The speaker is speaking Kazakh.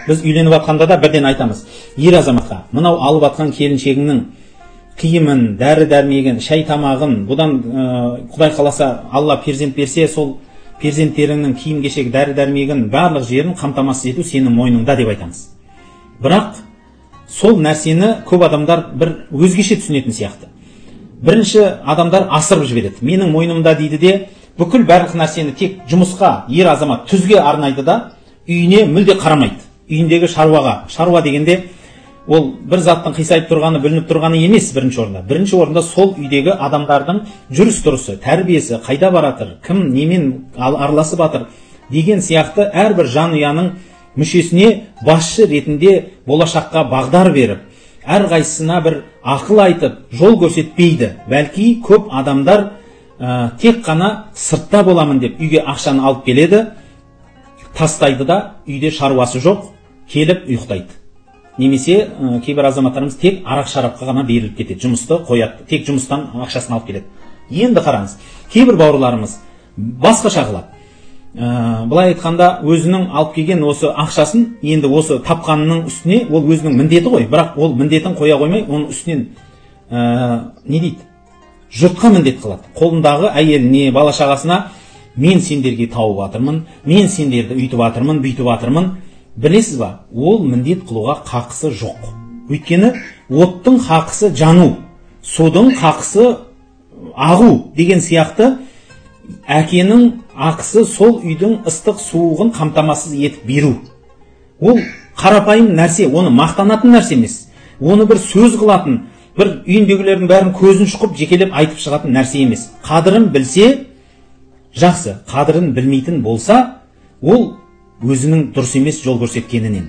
Біз үйленіп жатқанда да бірден айтамыз ер азаматқа: мынау алып жатқан келіншегіңнің киімін, дәрі-дәрмегін, шай тамағын, бұдан Құдай қаласа, Алла перзент берсе, сол перзенттеріңнің киім-кешек, дәрі-дәрмегін, барлық жерін қамтамасыз ету сенің мойныңда деп айтамыз. Бірақ сол нәрсені көп адамдар бір өзгеше түсінетін сияқты. Бірінші адамдар асырып жібереді. Менің мойнымда дейді де, бүкіл барлық нәрсені тек жұмысқа, ер азамат түзге арнайды да, үйіне мүлде қарамайды. Үйіндегі шаруаға, шаруа дегенде ол бір заттың қисайып тұрғаны, бүлініп тұрғаны емес бірінші орында. Бірінші орында сол үйдегі адамдардың жүріс-тұрысы, тәрбиесі, қайда баратыр, кім немен араласып жатыр деген сияқты әрбір жанұяның мүшесіне басшы ретінде болашаққа бағдар беріп, әрқайсысына бір ақыл айтып, жол көрсетпейді. Бәлки көп адамдар тек қана сыртта боламын деп үйге ақшаны алып келеді, тастайды да, үйде шаруасы жоқ, келіп ұйықтайды. Немесе кейбір азаматтарымыз тек арақ шарапқа ғана беріліп кетеді, жұмысты қояды, тек жұмыстан ақшасын алып келеді. Енді қараңыз, кейбір бауырларымыз басқаша қылады. Былай айтқанда, өзінің алып келген осы ақшасын, енді осы тапқанының үстіне ол өзінің міндеті ғой, бірақ ол міндетін қоя қоймай, оның үстінен не дейді, жұртқа міндет қылады. Қолындағы әйеліне, бала шағасына: мен сендерге тауып жатырмын, мен сендерді үйтіп жатырмын, бүйтіп жатырмын. Білесіз ба, ол міндет қылуға қақысы жоқ. Өйткені оттың қақысы жану, судың қақысы ағу деген сияқты, әкенің ақысы сол үйдің ыстық суығын қамтамасыз етіп беру. Ол қарапайым нәрсе, оны мақтанатын нәрсе емес. Оны бір сөз қылатын, бір үйіндегілердің бәрін көзін шұқып жекелеп айтып шығатын нәрсе емес. Қадірін білсе жақсы, қадірін білмейтін болса, ол өзінің дұрыс емес жол көрсеткенінен.